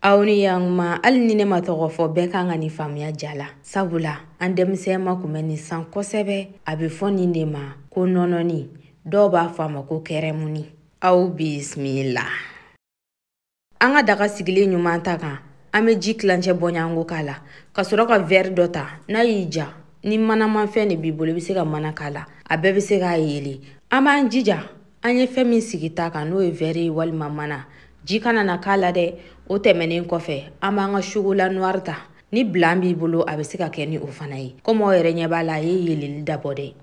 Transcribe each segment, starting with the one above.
Aw ni yanguma, hali ni ne ma tɔgɔ fɔ, bɛɛ kan ka nin faamuya ja la. Sabula an denmisɛnma kun bɛ nin san kosɛbɛ. A bɛ fɔ nin de ma ko nɔnɔni, dɔw b'a fɔ a ma ko kɛrɛmuni. Aw bisimila. An ka daga sigilen ɲuman ta kan, an bɛ ji tilancɛ bɔɲanko k'a la, ka sɔrɔ ka verre dɔ ta. N'a y'i ja, ni manamafɛn de b'i bolo, i bɛ se ka mana k'a la, a bɛɛ bɛ se k'a yeelen. An b'an jija, an ye fɛn min sigi ta kan, n'o ye verre ye walima mana, ji kana na k'a la dɛ. O tɛmɛnen kɔfɛ, an b'an ka chocolat noir ta. Ni blanc b'i bolo, a bɛ se ka kɛ ni o fana ye. Komi aw yɛrɛ ɲɛ b'a la, a ye yeeleli dabɔ dɛ.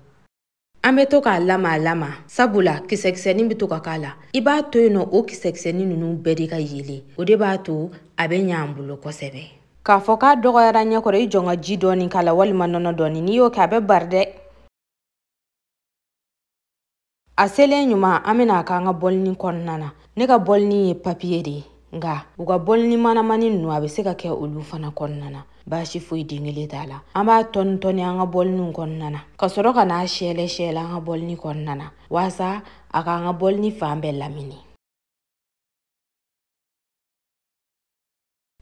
An bɛ to k'a lama lama, sabula kisɛkisɛnin bɛ to ka k'a la. I b'a to yen nɔ, o kisɛkisɛnin ninnu bɛɛ de ka yeelen, o de b'a to a bɛ ɲɛ an bolo kosɛbɛ. K'a fɔ k'a dɔgɔyara ɲɛkɔrɔ, i jɔn ka ji dɔɔni k'a la walima nɔnɔ dɔɔni. N'i y'o kɛ, a bɛ bari dɛ. A selen ɲuman, an bɛna a k'an ka bɔlini kɔnɔna na. Ne ka bɔlini ye papiye de ye, nka u ka bɔlini manamani ninnu, a bɛ se ka kɛ olu fana kɔnɔna na, baasi foyi den kelen t'a la. An b'a tɔni tɔni an ka bɔliniw kɔnɔna na, ka sɔrɔ ka n'a sɛlɛ sɛlɛ an ka bɔlini kɔnɔna na, walasa a k'an ka bɔlini fan bɛɛ lamini.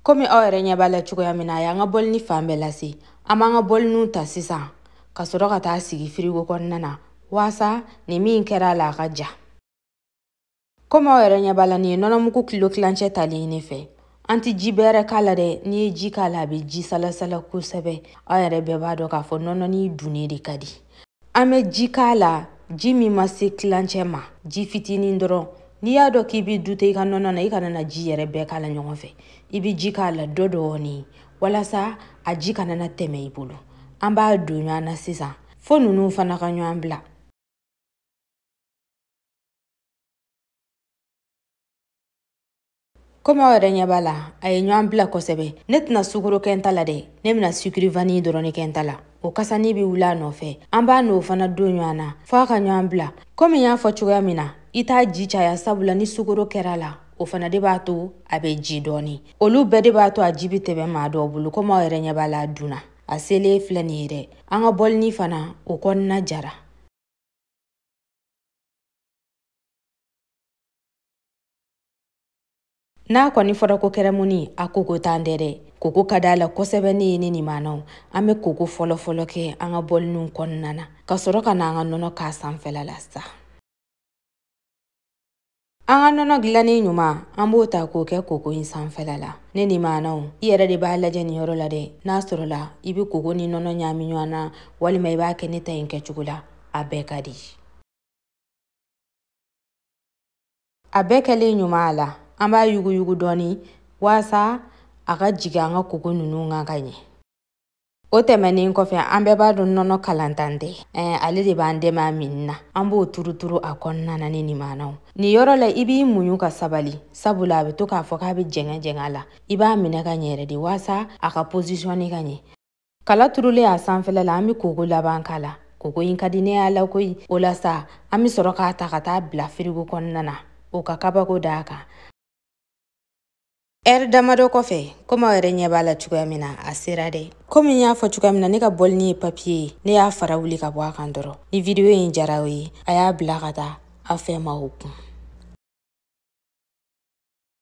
Komi aw yɛrɛ ɲɛ b'a la cogoya min na, a y'an ka bɔlini fan bɛɛ lase. An b'an ka bɔliniw ta sisan, ka sɔrɔ ka taa sigi firigo kɔnɔna na, walasa nin min kɛra a la, a ka ja. Komi aw yɛrɛ ɲɛ b'a la, nin ye nɔnɔmugu kilo tilancɛ talen ye ne fɛ. An tɛ ji bɛrɛ k'a la dɛ. N'i ye ji k'a la, a bɛ ji salasala kosɛbɛ. Aw yɛrɛ bɛɛ b'a dɔn k'a fɔ nɔnɔni dunnen de ka di. An bɛ ji k'a la, ji min ma se tilancɛ ma, ji fitinin dɔrɔn. N'i y'a dɔn k'i bɛ dute i ka nɔnɔ na, i kana na ji yɛrɛ bɛɛ k'a la ɲɔgɔn fɛ. I bɛ ji k'a la dɔ dɔɔnin, walasa a ji kana na tɛmɛ i bolo. An b'a don ɲɔgɔn na sisan, fo ninnu fana ka ɲɔgɔn bila. Komi aw yɛrɛ ɲɛ b'a la, a ye ɲɔgɔn bila kosɛbɛ. Ne tɛna sukaro kɛ n ta la dɛ, ne bɛna sucre vanille dɔrɔn de kɛ n ta la. O kasani bɛ wuli a nɔfɛ. An b'a n'o fana don ɲɔgɔn na fo a ka ɲɔgɔn bila. Komi n y'a fɔ cogoya min na, i t'a ji caya, sabula ni sukaro kɛra la, o fana de b'a to a bɛ ji dɔɔni. Olu bɛɛ de b'a to a ji bɛ tɛmɛ maa dɔw bolo. Komi aw yɛrɛ ɲɛ b'a la, a dunna. A selen filɛ nin ye dɛ. An ka bɔlini fana, o kɔnɔna jara. N'a kɔni fɔra ko kɛrɛmuni, a koko t'an dɛ dɛ. Koko ka d'a la kosɛbɛ. Ne ye ne nin an bɛ koko fɔlɔ fɔlɔ kɛ an ka bɔliniw kɔnɔna na, ka sɔrɔ ka na an ka nɔnɔ k'a sanfɛla la sa. An ka nɔnɔ dilannen ɲuman, an b'o ta k'o kɛ koko in sanfɛla la. Ne ni maanaw, i yɛrɛ de b'a lajɛ nin yɔrɔ la dɛ. N'a sɔrɔla i bɛ koko ni nɔnɔ ɲagami ɲɔgɔn na, walima i b'a kɛ ne ta in kɛcogo la, a bɛɛ ka di. A bɛɛ kɛlen ɲuman a la, an b'a yuguyugu dɔɔni walasa a ka jigin an ka koko ninnu kan ka ɲɛ. O tɛmɛnen kɔfɛ, an bɛɛ b'a dɔn nɔnɔ kalantan tɛ, ale de b'an dɛmɛ a minni na. An b'o turuturu a kɔnɔna na. Ni nin nin yɔrɔ la, i b'i muɲu ka sabali, sabula a bɛ to k'a fɔ k'a bɛ jɛngɛ jɛngɛ a la. I b'a minɛ ka ɲɛ yɛrɛ de, walasa a ka positionner ka ɲɛ. Kala turulen a sanfɛla la, an bɛ koko laban k'a la. Koko in ka di ne y'a la koyi. O la sa, an bɛ sɔrɔ k'a ta ka taa bila firigo kɔnɔna na, o ka kabako d'a kan. Ɛri damadɔ kɔfɛ, komi aw yɛrɛ ɲɛ b'a la cogoya min na, a sera dɛ. Komi n y'a fɔ cogoya min na, ne ka bɔlini ye papiye ye, ne y'a fara wuli ka bɔ a kan dɔrɔn. Ni vidéo in jara aw ye, a y'a bila ka taa aw fɛ maaw kun.